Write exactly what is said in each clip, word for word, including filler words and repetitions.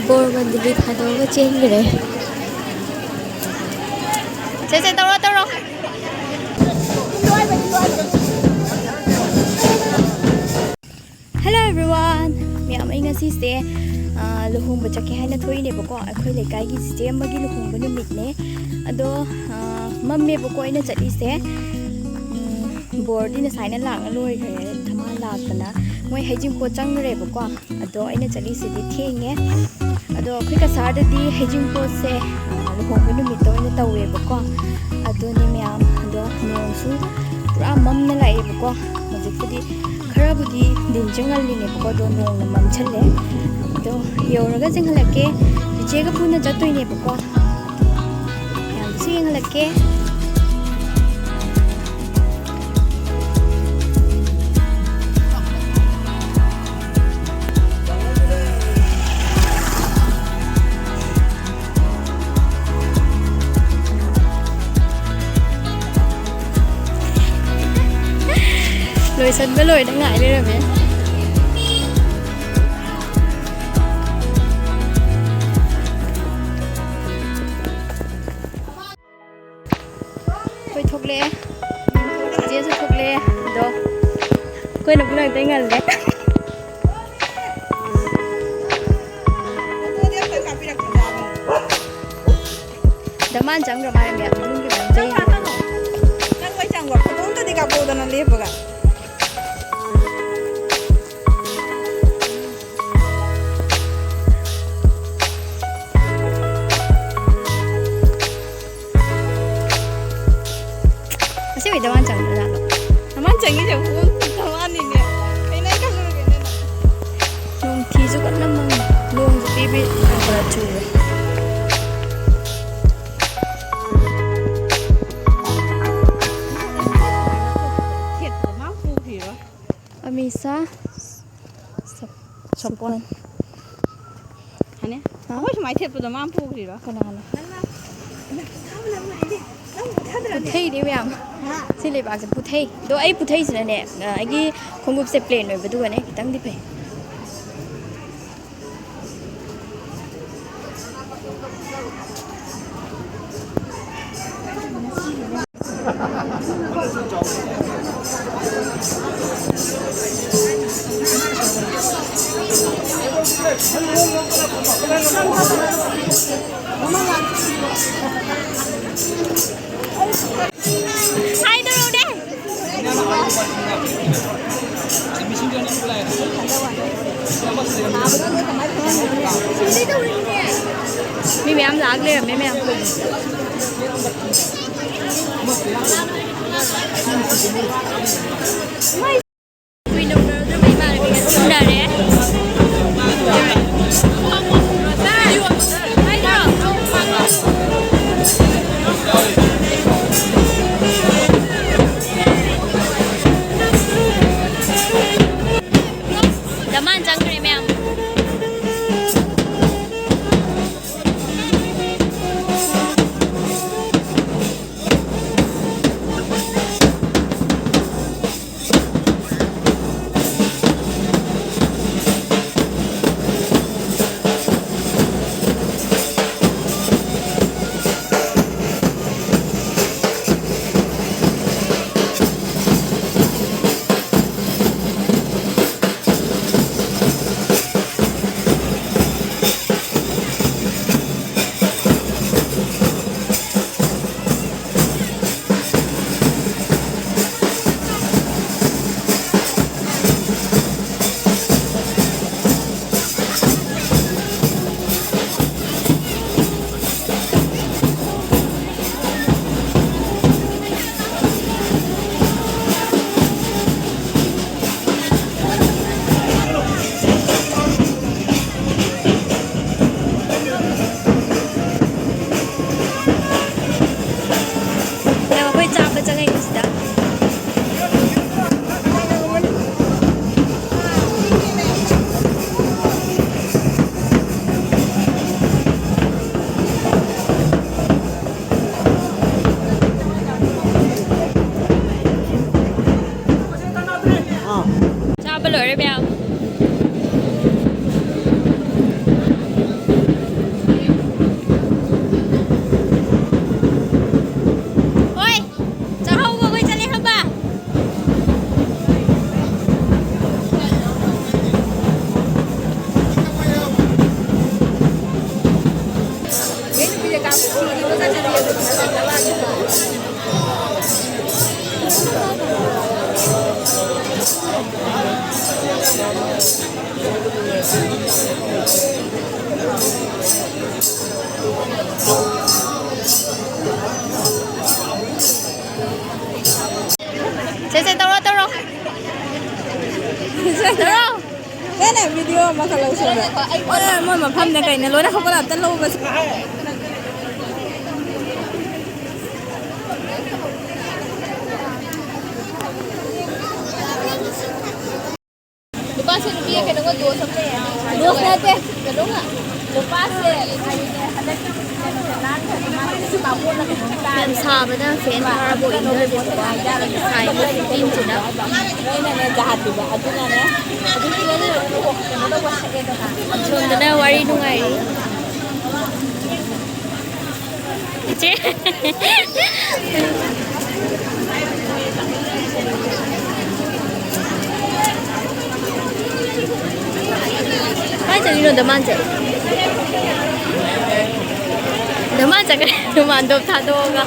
Poor ꯃꯟꯗꯤꯔ ꯊꯥꯗꯣꯛꯑꯒ ꯆꯦꯟꯈ꯭ꯔꯦ꯫ ꯁꯦ, ꯁꯦ, ꯇꯧꯔꯣ, ꯇꯧꯔꯣ꯫ Hello everyone! ꯃꯌꯥꯝ, ꯑꯩ ꯉꯁꯤꯁꯦ, ꯑ, ꯂꯨꯍꯣꯡꯕ ꯆꯠꯀꯦ ꯍꯥꯏꯅ ꯊꯣꯛꯏꯅꯦꯕꯀꯣ꯫ ꯑꯩꯈꯣꯏ ꯂꯩꯀꯥꯏꯒꯤ ꯆꯤꯆꯦ ꯑꯃꯒꯤ ꯂꯨꯍꯣꯡꯕ ꯅꯨꯃꯤꯠꯅꯦ꯫ ꯑꯗꯣ, ꯑ, ꯃꯝꯃꯦꯕꯀꯣ ꯑꯩꯅ ꯆꯠꯂꯤꯁꯦ꯫ ꯎꯝ, ꯕꯣꯔꯗꯤ ꯉꯁꯥꯏꯅ ꯂꯥꯛꯑ ꯂꯣꯏꯈ꯭ꯔꯦ, ꯊꯝꯕꯥꯜ ꯂꯥꯛꯇꯅ꯫ ꯃꯣꯏ ꯍꯩꯖꯤꯡꯄꯣꯠ ꯆꯪꯈ꯭ꯔꯦꯕꯀꯣ꯫ ꯑꯗꯣ ꯑꯩꯅ ꯆꯠꯂꯤꯁꯤꯗꯤ ꯊꯦꯡꯉꯦ꯫ ꯑꯗꯣ ꯑꯩꯈꯣꯏ ꯀꯁꯥꯔꯗꯗꯤ ꯍꯩꯖꯤꯡꯄꯣꯠꯁꯦ, ꯑ, ꯂꯨꯍꯣꯡꯕ ꯅꯨꯃꯤꯠꯇ ꯑꯣꯏꯅ ꯇꯧꯋꯦꯕꯀꯣ꯫ ꯑꯗꯨꯅꯦ ꯃꯌꯥꯝ, ꯑꯗꯣ ꯅꯣꯡꯁꯨ ꯄꯨꯔꯥ ꯃꯝꯅ ꯂꯥꯛꯑꯦꯕꯀꯣ꯫ ꯍꯧꯖꯤꯛꯄꯨꯗꯤ ꯈꯔꯕꯨꯗꯤ ꯗꯤꯟꯁꯦ ꯉꯜꯂꯤꯅꯦꯕꯀꯣ, ꯑꯗꯣ ꯅꯣꯡꯅ ꯃꯝꯁꯜꯂꯦ꯫ ꯑꯗꯣ ꯌꯧꯔꯒ ꯆꯦꯟꯍꯜꯂꯛꯀꯦ꯫ ꯆꯤꯆꯦꯒ ꯄꯨꯟꯅ ꯆꯠꯇꯣꯏꯅꯦꯕꯀꯣ꯫ ꯃꯌꯥꯝꯗꯁꯨ ꯌꯦꯡꯍꯜꯂꯛꯀꯦ꯫ ꯂꯣꯏꯁꯟꯕ ꯂꯣꯏꯗ ꯉꯥꯏ ꯂꯩꯔꯝꯃꯦ꯫ ꯑꯩꯈꯣꯏ ꯊꯣꯛꯂꯛꯑꯦ꯫ ꯆꯦꯁꯨ ꯊꯣꯛꯂꯛꯑꯦ꯫ ꯑꯗꯣ ꯑꯩꯈꯣꯏꯅ ꯈꯨꯂꯪꯗꯩ ꯉꯜꯂꯦ꯫ ꯗꯃꯥꯟ ꯆꯪꯈ꯭ꯔ ꯃꯥꯜꯂꯦ ꯃꯌꯥꯝ ꯃꯅꯨꯡꯒꯤ ꯃꯌꯥꯝ ꯆꯪꯈ꯭ꯔ ꯃꯥꯜꯂꯦ꯫ ꯅꯪ ꯂꯣꯏ ꯆꯪꯕ꯭ꯔꯣ? ꯐꯣꯇꯣ ꯑꯝꯇꯗꯤ ꯀꯥꯞꯄꯛꯎꯗꯅ ꯂꯦꯞꯄꯒ꯫ ꯑꯁꯦꯡꯕꯩ ꯗꯃꯥꯟ ꯆꯪꯗ꯭ꯔꯖꯥꯠꯂꯣ? ꯗꯃꯥꯟ ꯆꯪꯉꯤꯁꯦ ꯈꯨꯗꯣꯡ ꯗꯃꯥꯟꯅꯤꯅꯦ꯫ ꯀꯩꯅꯣ ꯑꯩ ꯈꯜꯂꯨꯔꯒꯦ ꯅꯪ꯫ ꯅꯣꯡ ꯊꯤꯁꯨ ꯀꯟꯅ ꯃꯪꯉꯤ꯫ ꯅꯣꯡꯁꯨ ꯄꯤꯕꯤ ꯈꯔ ꯈꯔ ꯆꯨꯔꯦ꯫ ꯊꯦꯠꯄꯗꯣ ꯃꯥ ꯄꯨꯈ꯭ꯔꯤꯔꯣ? ꯑꯃꯤꯁꯥ ꯁꯞ-, ꯁꯣꯄꯣꯟ꯫ ꯍꯅꯦ? ꯍꯥ? ꯑꯩꯈꯣꯏ ꯁꯨꯃꯥꯏꯅ ꯊꯦꯠꯄꯗꯣ ꯃꯥꯅ ꯄꯨꯈ꯭ꯔꯤꯔꯣ? ꯀꯅꯥꯅꯣ? ꯄꯨꯊꯩꯅꯦ ꯃꯌꯥꯝ꯫ ꯍꯥ? ꯁꯤ ꯂꯩꯕꯥꯛꯁꯦ ꯄꯨꯊꯩ꯫ ꯑꯗꯣ ꯑꯩ ꯄꯨꯊꯩꯁꯤꯅꯅꯦ, ꯑꯩꯒꯤ ꯈꯣꯡꯎꯞꯁꯦ ꯄ꯭ꯂꯦꯟ ꯑꯣꯏꯕꯗꯨꯒꯅꯦ ꯈꯤꯇꯪꯗꯤ ꯐꯩ꯫ ꯍꯥꯏꯗꯧꯔꯣꯅꯦ꯫ ꯃꯤ ꯃꯌꯥꯝ ꯂꯥꯛ ꯂꯩꯔꯝꯃꯦ ꯃꯌꯥꯝ꯫ ꯎꯅꯔꯦ꯫ ꯗꯃꯥꯟ ꯆꯪꯈ꯭ꯔꯦ ꯃꯌꯥꯝ꯫ ꯁꯦ, ꯁꯦ, ꯇꯧꯔꯣ, ꯇꯧꯔꯣ꯫ ꯇꯧꯔꯣ꯫ ꯅꯪꯅ video ꯑꯃꯈꯛ ꯂꯧꯁꯦ꯫ ꯃꯣꯏ, ꯃꯣꯏ ꯃꯐꯝꯗ ꯀꯩꯅ ꯂꯣꯏꯅ ꯍꯧꯒꯠꯂ ꯑꯝꯇ ꯂꯧꯕꯁꯦ꯫ ꯂꯨꯄꯥꯁꯦ ꯅꯨꯄꯤ ꯀꯩꯅꯣꯒ dose ꯑꯃ ꯂꯩꯌꯦ꯫ Dose ꯅꯠꯇꯦ꯫ ꯀꯩꯅꯣꯒ꯫ ꯂꯨꯄꯥꯁꯦ ꯍꯥꯏꯗꯤꯅꯦ, ꯍꯟꯗꯛꯀꯤ ꯀꯩꯅꯣꯁꯦ ꯂꯥꯟꯈ꯭ꯔꯗꯤ ꯃꯥꯁꯦ ꯀꯩꯁꯨ ꯕꯥꯃꯣꯟꯅ ꯀꯩꯅꯣ ꯇꯥꯔꯦ꯫ ꯌꯥꯝ ꯁꯥꯕꯅ fan ꯊꯥꯔꯕ ꯑꯣꯏꯗꯣꯏꯅꯦ꯫ ꯁꯥꯏꯕ ꯐꯤꯐꯇꯤꯟꯁꯤꯅ꯫ ꯑꯩꯅꯅꯦ ꯖꯍꯥꯇꯤꯗꯣ ꯑꯗꯨꯅꯅꯦ꯫ ꯑꯗꯨ ꯀꯩꯅꯣ ꯇꯧꯕ ꯁꯛꯑꯦꯗꯅ꯫ ꯁꯣꯝꯗꯅ ꯋꯥꯔꯤ ꯅꯨꯡꯉꯥꯏꯔꯤ꯫ ꯏꯆꯦ꯫ ꯀꯥꯏ ꯆꯠꯂꯤꯅꯣ ꯗꯃꯥꯟꯁꯦ? ꯗꯃꯥꯟ ꯆꯠꯈ꯭ꯔꯦ, ꯗꯃꯥꯟꯗꯣꯞ ꯊꯥꯗꯣꯛꯑꯒ꯫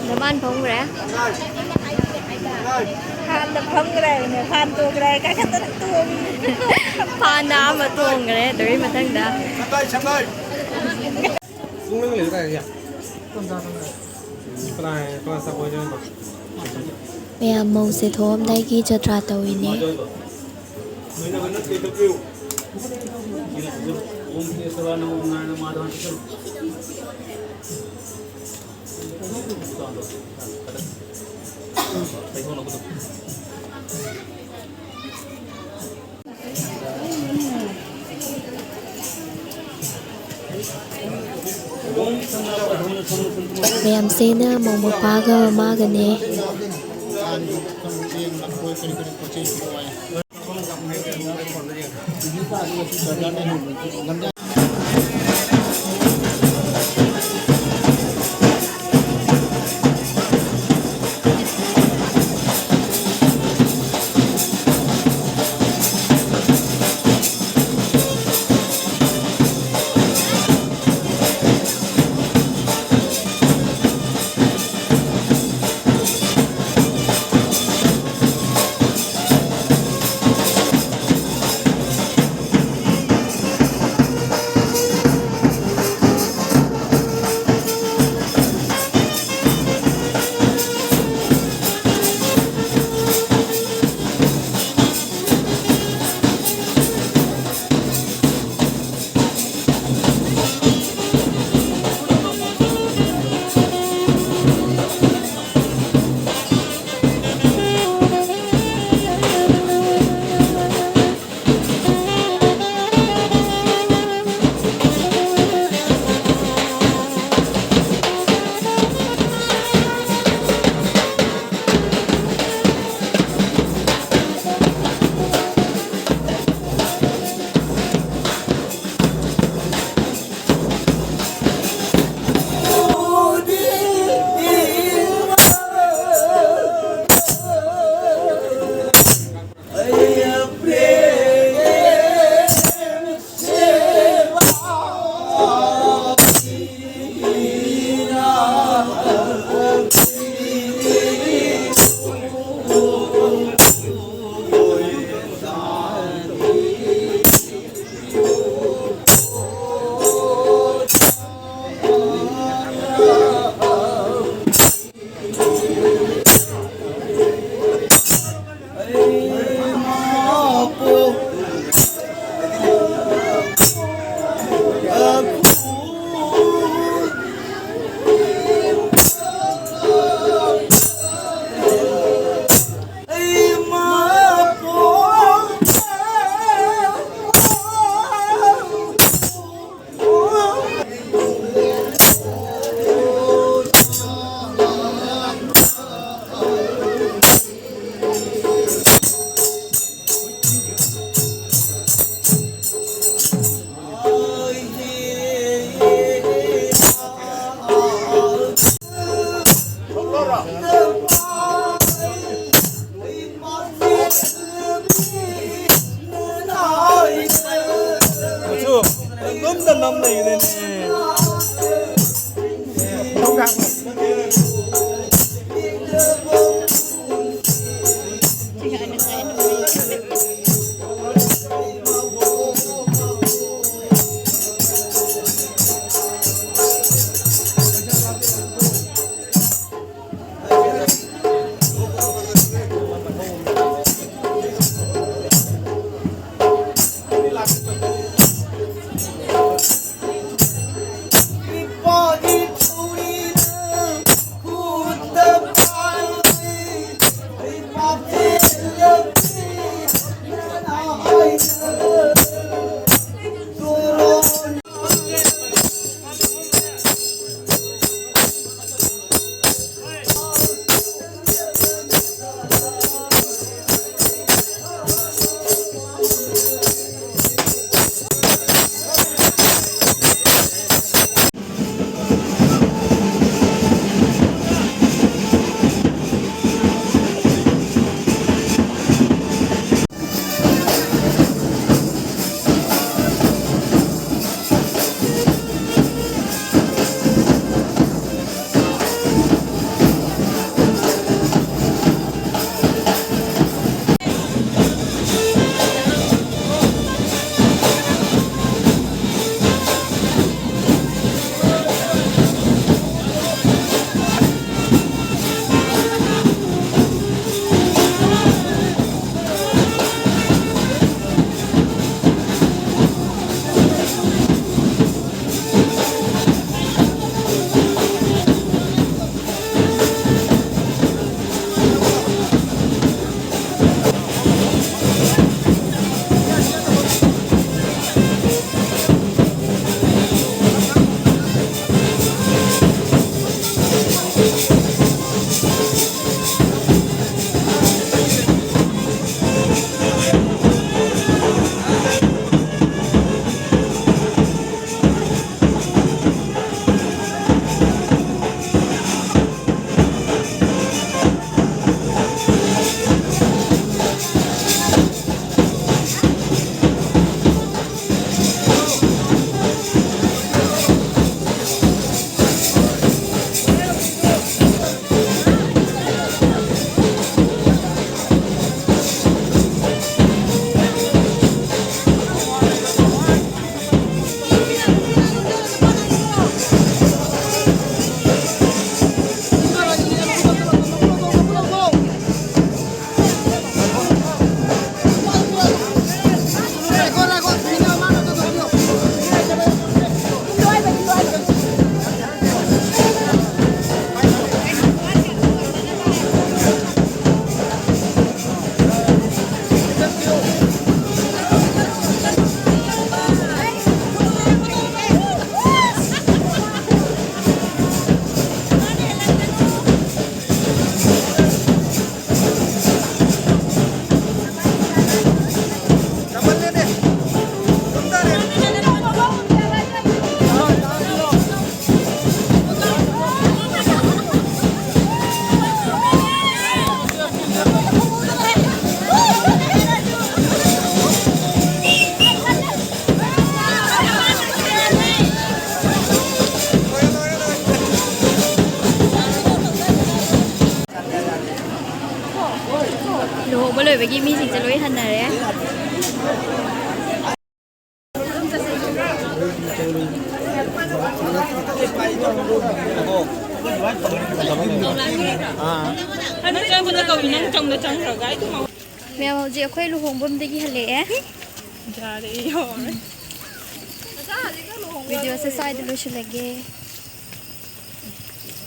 ꯗꯃꯥꯟ ꯐꯝꯈ꯭ꯔꯦ꯫ ꯐꯥꯟꯗ ꯐꯝꯈ꯭ꯔꯦ ꯍꯥꯏꯕꯅꯦ, ꯐꯥꯟ ꯇꯣꯡꯈ꯭ꯔꯦ ꯍꯥꯏ, ꯀꯥꯈꯠꯇꯅ ꯇꯣꯡꯉꯤ꯫ ꯐꯥꯟꯗ ꯑꯃ ꯇꯣꯡꯈ꯭ꯔꯦ, ꯑꯗꯨꯒꯤ ꯃꯊꯪꯗ꯫ ꯄꯨꯡ ꯅꯪ ꯂꯩꯕ ꯀꯥꯏ ꯌꯥ? ꯀꯅꯥ, ꯀꯅꯥ ꯆꯥꯛ ꯑꯣꯏꯗꯣꯏꯅꯣ? ꯃꯌꯥꯝ ꯃꯧꯁꯦ ꯊꯣꯛꯑꯝꯗꯥꯏꯒꯤ ꯖꯇ꯭ꯔꯥ ꯇꯧꯔꯤꯅꯦ꯫ ꯃꯌꯥꯝꯁꯤꯅ ꯃꯧ ꯃꯄꯥꯒ ꯃꯃꯥꯒꯅꯦ꯫ ꯃꯆꯨ, ꯅꯪ ꯅꯝꯗ ꯅꯝ ꯂꯩꯔꯦꯅꯦ꯫ ꯍꯧꯕ ꯂꯣꯏꯕꯒꯤ ꯃꯤꯁꯤꯡꯁꯦ ꯂꯣꯏ ꯍꯟꯅꯔꯦ꯫ ꯅꯪ ꯆꯪꯕꯗ ꯀꯧꯏ, ꯅꯪ ꯆꯪꯕꯗ ꯆꯪꯈ꯭ꯔꯒ ꯑꯩ ꯑꯗꯨꯝ ꯃꯌꯥꯝ ꯍꯧꯖꯤꯛ ꯑꯩꯈꯣꯏ ꯂꯨꯍꯣꯡꯐꯝꯗꯒꯤ ꯍꯜꯂꯛꯑꯦ꯫ ꯌꯥꯔꯦ, ꯌꯥꯔꯦ꯫ ꯚꯤꯗꯤꯑꯣꯁꯦ ꯁ꯭ꯋꯥꯏꯗ ꯂꯣꯏꯁꯤꯜꯂꯒꯦ꯫